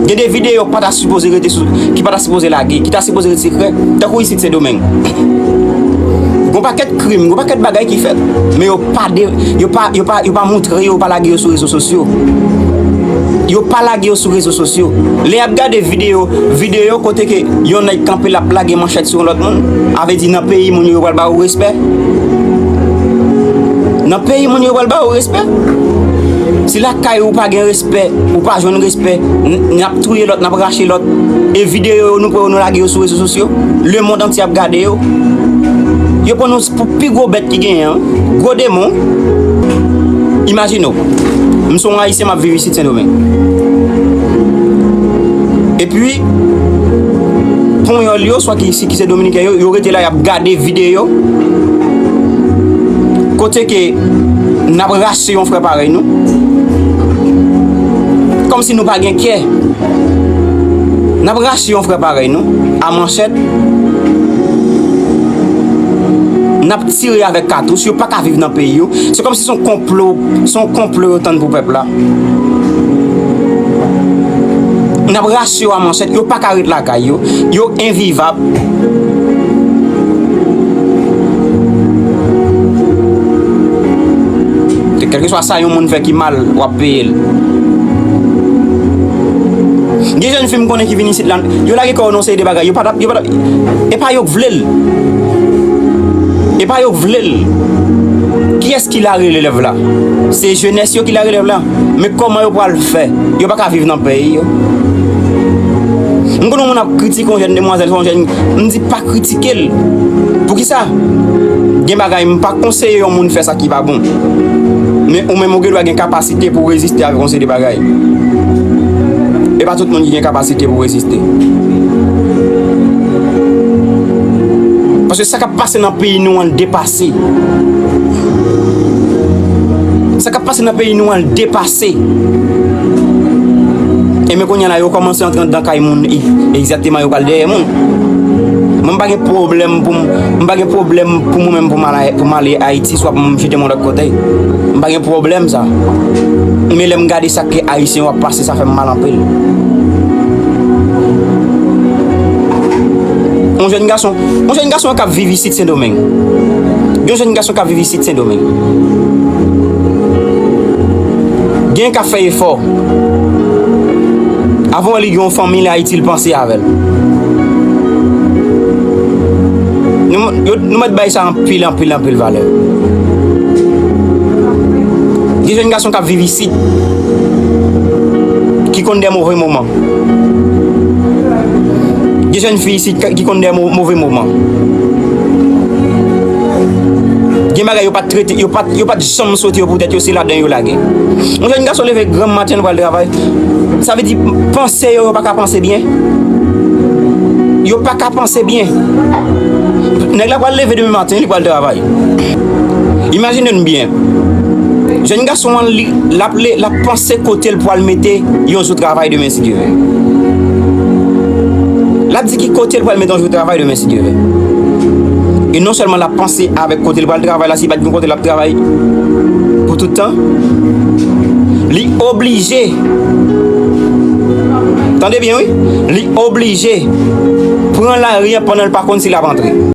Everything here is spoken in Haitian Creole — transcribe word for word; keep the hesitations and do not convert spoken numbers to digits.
Gen de videyo pa ta sipoze rete sou, ki pa ta sipoze lage, ki ta sipoze rete sekrè, tankou isit Sendomeng. Gon pakèt krim, gon pakèt bagay ki fèt, men yo pa de, yo pa, yo pa, yo pa montre yo, yo pa lage yo sou rezo sosyo. Yo pa lage yo sou rezo sosyo. Lè y ap gade videyo, videyo kote ke yon nèg kanpe l ap lage manchèt sou yon lòt moun, a vle di nan peyi moun yo, yo pral ba ou respè. Nan peyi moun yo, yo pral ba ou respè. Si lakay ou pa gen respè, ou pa jwenn respè, n, n ap touye lòt, n ap rache lòt. E videyo yo nou pran yo, nou lage yo sou rezo sosyo. Lemonn antye ap gade yo. Yo pran nou pou pi gwo bèt ki genyen an. Gwo demon. Imajine w. M se yon Ayisyen, m ap viv isit Sendomeng. Epi, ponyòl yo, swa ki, ki se Dominiken yo, yo rete la, y ap gade videyo. Kote ke n ap rache yon frè parèy nou. Kòmsi nou pa gen kè. N ap rache yon frè parèy nou a manchèt. N ap tire avèk katouch. Yo pa ka viv nan peyi yo. Se kòmsi se yon konplo, se yon konplo yo tann pou pèp la. N ap rache yo a manchèt. Yo pa ka ret lakay yo. Yo envivab. Kèlkeswa sa yon moun fè ki mal, w ap peye l. Gen jèn fi m konnen ki vin isit la, yo lage kò yo nan seri de bagay, yo pa t ap, yo pa t ap, e pa yo k vle l. E pa yo k vle l. Kiyès ki lare relèv la? Se jenès yo ki lare relèv la. Men kòman yo pral fè? Yo pa ka viv nan peyi yo. M konn yon moun ap kritike yon jèn demwazèl, yon jèn, m di pa kritike l. Poukisa? Gen bagay m pa konseye yon moun fè sa ki pa bon. Men ou menm ou gen dwa gen kapasite pou w reziste avèk yon seri de bagay. E pa tout moun ki gen kapasite pou w reziste. Paske sa k ap pase nan peyi nou an depase. Sa k ap pase nan peyi nou an depase. E men kounye a la, yo kòmanse antre anndan kay moun, e, egzakteman, yo pral dèyè moun. Mwen, m pa gen pwoblèm pou m, m pa gen pwoblèm pou mwen menm pou m al, pou m ale Ayiti, swa pou m jete m yon lòt kote. M pa gen pwoblèm sa. Men lè m gade sa ke Ayisyen yo ap pase, sa fè m mal anpil. Yon jèn gason, yon jèn gason k ap viv isit Sendomeng. Yon jèn gason k ap viv isit Sendomeng. Gen k ap fè efò. Avan li gen yon fanmi la Ayiti, l panse avè l. Nou, yo, nou mèt bay sa anpil, anpil, anpil valè. Gen jèn gason k ap viv isit ki konn de move moman. Gen jèn fi isit ki konn de mo-, move moman. Gen bagay yo pa t trete, yo pa t, yo pa t janm soti yo pou tèt yo, se ladan yo lage. Yon jèn gason leve granm maten, l pral travay. Sa vle di, panse yo, yo pa ka panse byen. Yo pa ka panse byen. Nèg la pral leve demen maten, li pral travay. Imajine n byen. Jèn gason an, li, l ap le, l ap panse kote l pral mete yon jou travay demen, si Dye vle. L ap di ki kote l pral mete yon jou travay demen, si Dye vle. E non sèlman l ap panse avèk kote l pral travay la, si pa t gen kote l ap travay pou tout tan, li oblije, tande byen wi, li oblije pran lari an pandan l pa konn si l ap antre.